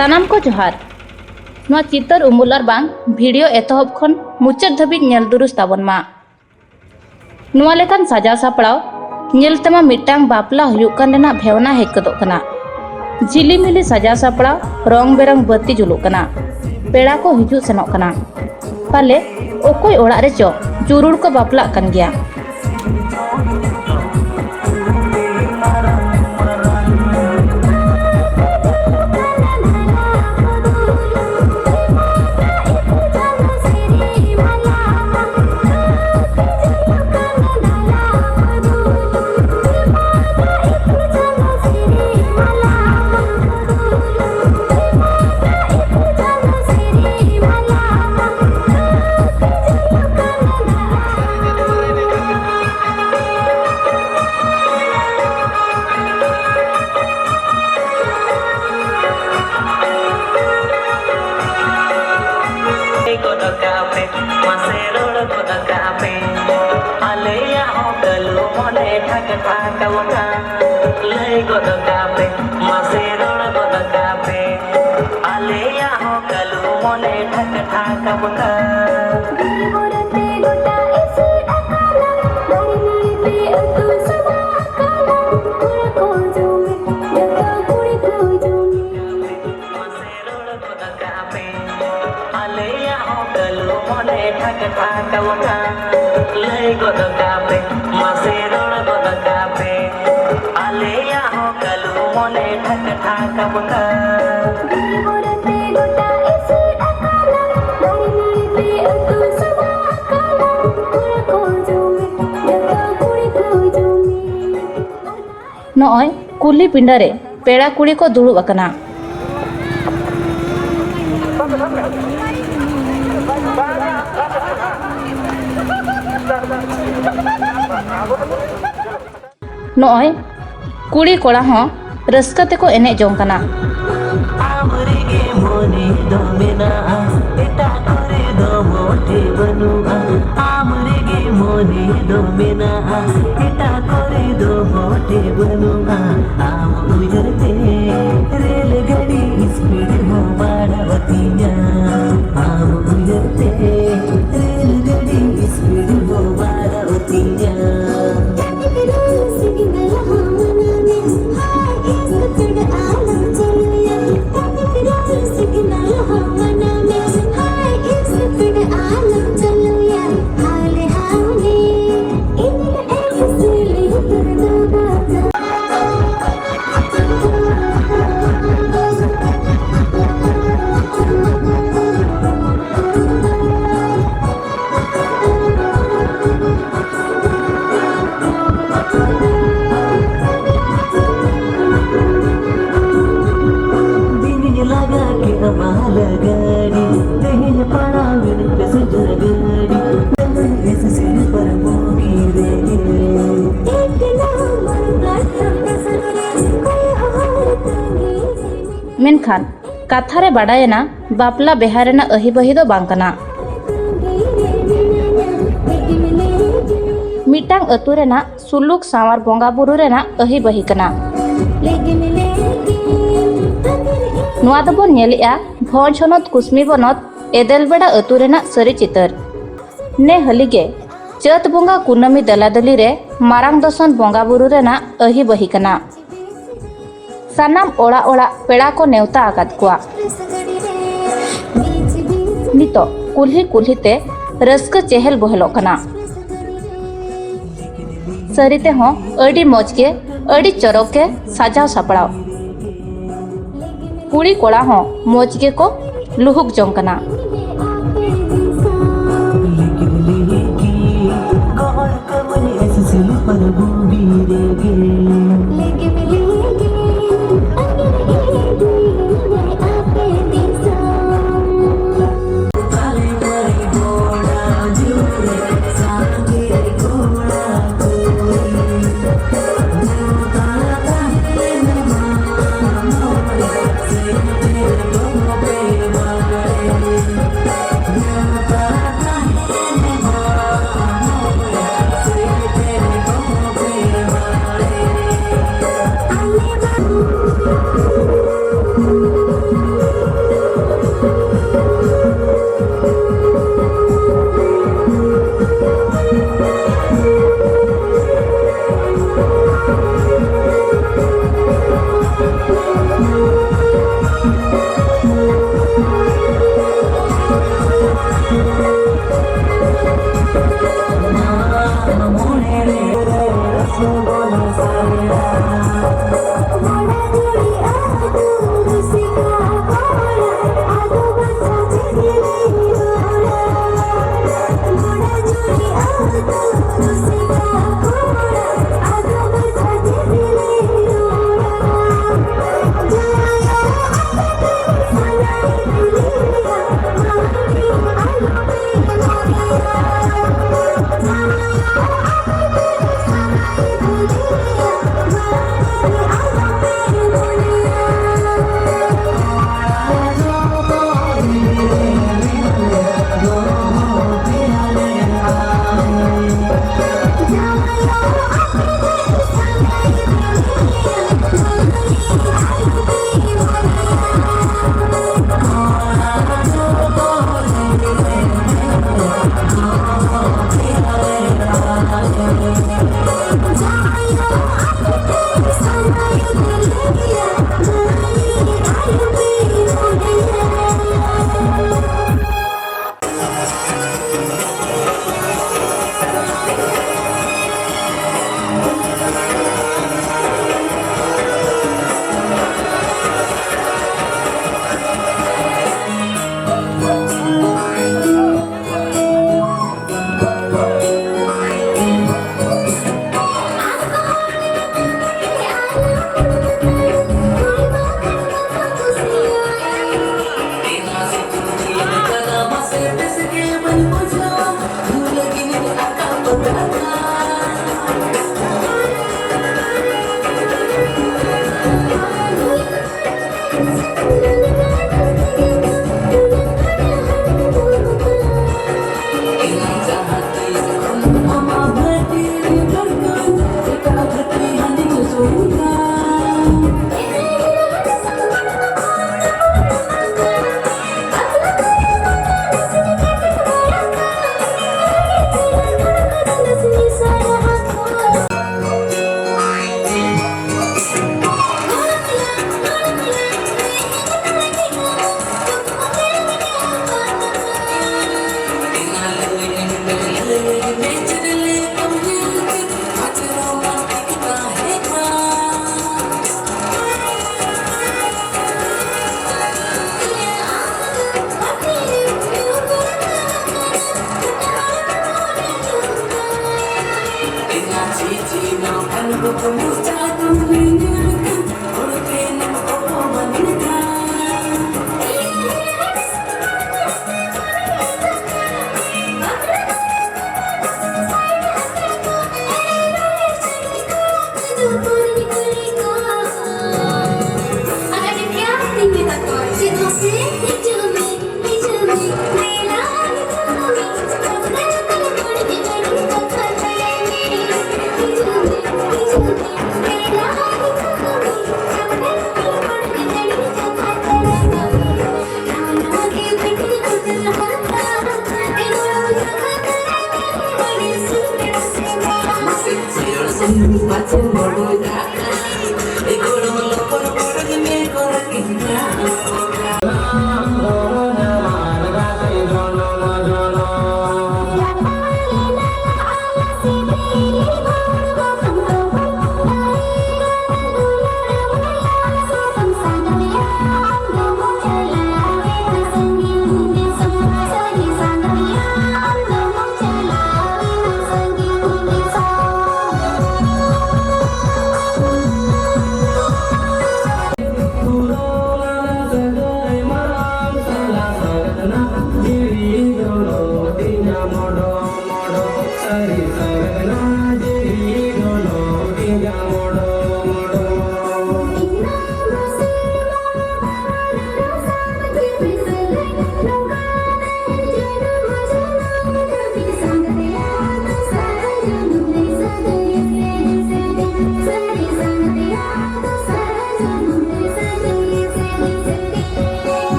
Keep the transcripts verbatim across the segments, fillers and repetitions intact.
ᱥᱟᱱᱟᱢ ᱠᱚ ᱡᱚᱦᱟᱨ᱾ ᱱᱚᱣᱟ ᱪᱤᱛᱟᱹᱨ ᱩᱢᱩᱞ ᱟᱨ ᱵᱟᱝ ᱵᱷᱤᱰᱤᱭᱳ ᱮᱛᱚᱦᱚᱵ ᱠᱷᱚᱱ ᱢᱩᱪᱟᱹᱫ ᱫᱷᱟᱹᱵᱤᱡ ᱧᱮᱞ ᱫᱩᱨᱩᱥ ᱛᱟᱵᱚᱱ ᱢᱟ᱾ ᱱᱚᱣᱟ ᱞᱮᱠᱟᱱ ᱥᱟᱡᱟᱣ ᱥᱟᱯᱲᱟᱣ ᱧᱮᱞ ᱛᱮᱢᱟ ᱢᱤᱫᱴᱟᱝ ᱵᱟᱯᱞᱟ ᱦᱩᱭᱩᱜ ᱠᱟᱱ ᱨᱮᱱᱟᱜ ᱵᱷᱮᱣᱱᱟ ᱦᱮᱡ ᱜᱚᱫᱚᱜ ᱠᱟᱱᱟ᱾ ᱡᱷᱤᱞᱤᱢᱤᱞᱤ ᱥᱟᱡᱟᱣ ᱥᱟᱯᱲᱟᱣ, ᱨᱚᱝ ᱵᱮᱨᱚᱝ ᱵᱟᱹᱛᱤ ᱡᱩᱞᱩᱜ ᱠᱟᱱᱟ, ᱯᱮᱲᱟ ᱠᱚ ᱦᱤᱡᱩᱜ ᱥᱮᱱᱚᱜ ᱠᱟᱱᱟ᱾ ᱯᱟᱞᱮ ᱚᱠᱚᱭ ᱚᱲᱟᱜ ᱨᱮᱪᱚ ᱡᱩᱨᱩᱲ ᱠᱚ ᱵᱟᱯᱞᱟᱜ ᱠᱟᱱ ᱜᱮᱭᱟ᱾ ᱞᱟᱹᱭ ᱜᱚᱫ ᱠᱟᱜ ᱯᱮ, ᱢᱟᱥᱮ ᱨᱚᱲ ᱜᱚᱫ ᱠᱟᱜ ᱯᱮ, ᱟᱞᱮᱭᱟᱜ ᱦᱚᱸ ᱠᱟᱹᱞᱩ ᱢᱚᱱᱮ ᱴᱷᱟᱠ ᱴᱷᱟᱠ ᱟᱵᱚᱱᱟ᱾ ᱞᱟᱹᱭ ᱜᱚᱫ ᱠᱟᱜ ᱯᱮ, ᱢᱟᱥᱮ ᱨᱚᱲ ᱜᱚᱫ ᱠᱟᱜ ᱯᱮ, ᱟᱞᱮᱭᱟᱜ ᱦᱚᱸ ᱠᱟᱹᱞᱩ ᱢᱚᱱᱮ ᱴᱷᱟᱠ ᱴᱷᱟᱠ ᱟᱵᱚᱱᱟ᱾ ᱵᱤᱨ ᱵᱩᱨᱩ ᱛᱮ ᱜᱚᱴᱟ ᱮᱥᱮᱫ ᱟᱠᱟᱱᱟ, ᱫᱟᱨᱮ ᱱᱟᱹᱲᱤ ᱛᱮ ᱟᱹᱛᱩ ᱥᱟᱡᱟᱣ ᱟᱠᱟᱱᱟ, ᱠᱚᱲᱟ ᱠᱚ ᱡᱚᱢᱮ, ᱡᱚᱛᱚ ᱠᱩᱲᱤ ᱠᱚ ᱡᱚᱢᱮ᱾ ᱢᱟᱥᱮ ᱨᱚᱲ ᱜᱚᱫ ᱠᱟᱜ ᱯᱮ, ᱟᱞᱮᱭᱟᱜ ᱦᱚᱸ ᱠᱟᱹᱞᱩ ᱢᱚᱱᱮ ᱴᱷᱟᱠ ᱴᱷᱟᱠ ᱟᱵᱚᱱᱟ᱾ ᱞᱟᱹᱭ ᱜᱚᱫ ᱠᱟᱜ ᱯᱮ, ᱢᱟᱥᱮ ᱨᱚᱲ ᱜᱚᱫ ᱠᱟᱜ ᱯᱮ, ᱟᱞᱮᱭᱟᱜ ᱦᱚᱸ ᱠᱟᱹᱞᱩ ᱢᱚᱱᱮ ᱴᱷᱟᱠ ᱴᱷᱟᱠ ᱟᱵᱚᱱᱟ᱾ ᱵᱤᱨ ᱵᱩᱨᱩ ᱛᱮ ᱜᱚᱴᱟ ᱮᱥᱮᱫ ᱟᱠᱟᱱᱟ, ᱫᱟᱨᱮ ᱱᱟᱹᱲᱤ ᱛᱮ ᱟᱹᱛᱩ ᱥᱟᱡᱟᱣ ᱟᱠᱟᱱᱟ, ᱠᱚᱲᱟ ᱠᱚ ᱡᱚᱢᱮ, ᱡᱚᱛᱚ ᱠᱩᱲᱤ ᱠᱚ ᱡᱚᱢᱮ᱾ ᱱᱚᱜᱼᱚᱭ ᱠᱩᱞᱦᱤ ᱯᱤᱸᱰᱟᱹ ᱨᱮ ᱯᱮᱲᱟ ᱠᱩᱲᱤ ᱠᱚ ᱫᱩᱲᱩᱵ ᱟᱠᱟᱱᱟ᱾ ᱱᱚᱜᱼᱚᱭ ᱠᱩᱲᱤ ᱠᱚᱲᱟ ᱦᱚᱸ ᱨᱟᱹᱥᱠᱟᱹ ᱛᱮᱠᱚ ᱮᱱᱮᱡ ᱡᱚᱝ ᱠᱟᱱᱟ᱾ ᱟᱢ ᱨᱮᱜᱮ ᱢᱚᱱᱮ ᱫᱚ ᱢᱮᱱᱟᱜᱼᱟ, ᱮᱴᱟᱜ ᱠᱚᱨᱮ ᱫᱚ ᱢᱚᱴᱷᱮ ᱵᱟᱹᱱᱩᱜᱼᱟ᱾ ᱟᱢ ᱨᱮᱜᱮ ᱢᱚᱱᱮ ᱫᱚ ᱢᱮᱱᱟᱜᱼᱟ, ᱮᱴᱟᱜ ᱠᱚᱨᱮ ᱫᱚ ᱢᱚᱴᱷᱮ ᱛᱮ ᱵᱟᱹᱱᱩᱜᱼᱟ ᱟᱢ ᱩᱭᱦᱟᱹᱨ ᱛᱮ, ᱨᱮᱞ ᱜᱟᱹᱰᱤ ᱥᱯᱤᱰ ᱦᱚᱸ ᱵᱟᱲᱟᱣ ᱛᱤᱧᱟ᱾ ᱟᱢ ᱩᱭᱦᱟᱹᱨ ᱛᱮ ᱨᱮᱞ ᱜᱟᱹᱰᱤ ᱥᱯᱤᱰ ᱦᱚᱸ ᱵᱟᱲᱟᱣ ᱛᱤᱧᱟ᱾ ᱫᱤᱱᱤᱧ ᱞᱟᱜᱟ ᱠᱮᱫᱟ ᱢᱟᱞ ᱜᱟᱹᱰᱤ, ᱛᱮᱦᱮᱧ ᱯᱟᱲᱟᱣᱮᱱ ᱯᱮᱥᱮᱧᱡᱟᱨ ᱜᱟᱹᱰᱤ, ᱮᱥ ᱥᱤᱞᱤᱯᱟᱨ ᱵᱚᱜᱤ ᱨᱮᱜᱮ᱾ ᱢᱮᱱᱠᱷᱟᱱ ᱠᱟᱛᱷᱟ ᱨᱮ ᱵᱟᱰᱟᱭᱮᱱᱟ, ᱵᱟᱯᱞᱟ ᱵᱮᱦᱟ ᱨᱮᱱᱟᱜ ᱟᱹᱦᱤᱵᱟᱹᱦᱤ ᱫᱚ ᱵᱟᱝ ᱠᱟᱱᱟ᱾ ᱢᱤᱫᱴᱟᱝ ᱟᱹᱛᱩ ᱨᱮᱱᱟᱜ ᱥᱩᱞᱩᱠ ᱥᱟᱶᱟᱨ ᱵᱚᱸᱜᱟ ᱵᱩᱨᱩ ᱨᱮᱱᱟᱜ ᱟᱹᱦᱤᱵᱟᱹᱦᱤ ᱠᱟᱱᱟ᱾ ᱱᱚᱣᱟ ᱫᱚᱵᱚᱱ ᱧᱮᱞᱮᱜᱼᱟ ᱵᱷᱚᱸᱡᱽ ᱦᱚᱱᱚᱛ ᱠᱩᱥᱢᱤ ᱵᱚᱱᱚᱛ ᱮᱫᱮᱞᱵᱮᱲᱟ ᱟᱹᱛᱩ ᱨᱮᱱᱟᱜ ᱥᱟᱹᱨᱤ ᱪᱤᱛᱟᱹᱨ᱾ ᱱᱮ ᱦᱟᱹᱞᱤ ᱜᱮ ᱪᱟᱹᱛ ᱵᱚᱸᱜᱟ ᱠᱩᱱᱟᱹᱢᱤ ᱫᱟᱞᱟᱫᱟᱹᱞᱤ ᱨᱮ ᱢᱟᱨᱟᱝ ᱫᱚᱥᱚᱱ ᱵᱚᱸᱜᱟ ᱵᱩᱨᱩ ᱨᱮᱱᱟᱜ ᱟᱹᱦᱤᱵᱟᱹᱦᱤ ᱠᱟᱱᱟ᱾ ᱥᱟᱱᱟᱢ ᱚᱲᱟᱜ ᱚᱲᱟᱜ ᱯᱮᱲᱟ ᱠᱚ ᱱᱮᱣᱛᱟ ᱟᱠᱟᱫ ᱠᱚᱣᱟ᱾ ᱱᱤᱛᱚᱜ ᱠᱩᱞᱦᱤ ᱠᱩᱞᱦᱤ ᱛᱮ ᱨᱟᱹᱥᱠᱟᱹ ᱪᱮᱦᱮᱞ ᱵᱚᱦᱮᱞᱚᱜ ᱠᱟᱱᱟ᱾ ᱥᱟᱹᱨᱤ ᱛᱮᱦᱚᱸ ᱟᱹᱰᱤ ᱢᱚᱡᱽ ᱜᱮ, ᱟᱹᱰᱤ ᱪᱚᱨᱚᱠ ᱜᱮ ᱥᱟᱡᱟᱣ ᱥᱟᱯᱲᱟᱣ᱾ ᱠᱩᱲᱤ ᱠᱚᱲᱟ ᱦᱚᱸ ᱢᱚᱡᱽ ᱜᱮᱠᱚ ᱞᱩᱦᱩᱠ ᱡᱚᱝ ᱠᱟᱱᱟ᱾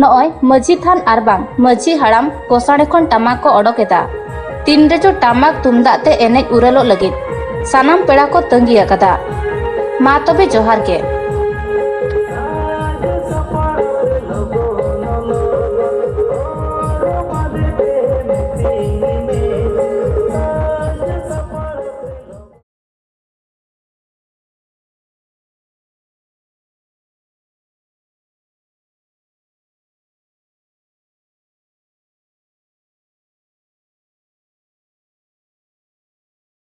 ᱱᱚᱜᱼᱚᱭ ᱢᱟᱹᱡᱷᱤ ᱛᱷᱟᱱ ᱟᱨᱵᱟᱝ ᱢᱟᱹᱡᱷᱤ ᱦᱟᱲᱟᱢ ᱜᱚᱥᱟᱬᱮ ᱠᱷᱚᱱ ᱴᱟᱢᱟᱠ ᱠᱚ ᱚᱰᱚᱠ ᱮᱫᱟ᱾ ᱛᱤᱱ ᱨᱮᱪᱚ ᱴᱟᱢᱟᱠ ᱛᱩᱢᱫᱟᱜ ᱛᱮ ᱮᱱᱮᱡ ᱩᱨᱟᱹᱞᱚᱜ ᱞᱟᱹᱜᱤᱫ ᱥᱟᱱᱟᱢ ᱯᱮᱲᱟ ᱠᱚ ᱛᱟᱺᱜᱤ ᱟᱠᱟᱫᱟ᱾ ᱢᱟ ᱛᱚᱵᱮ ᱡᱚᱦᱟᱨ ᱜᱮ᱾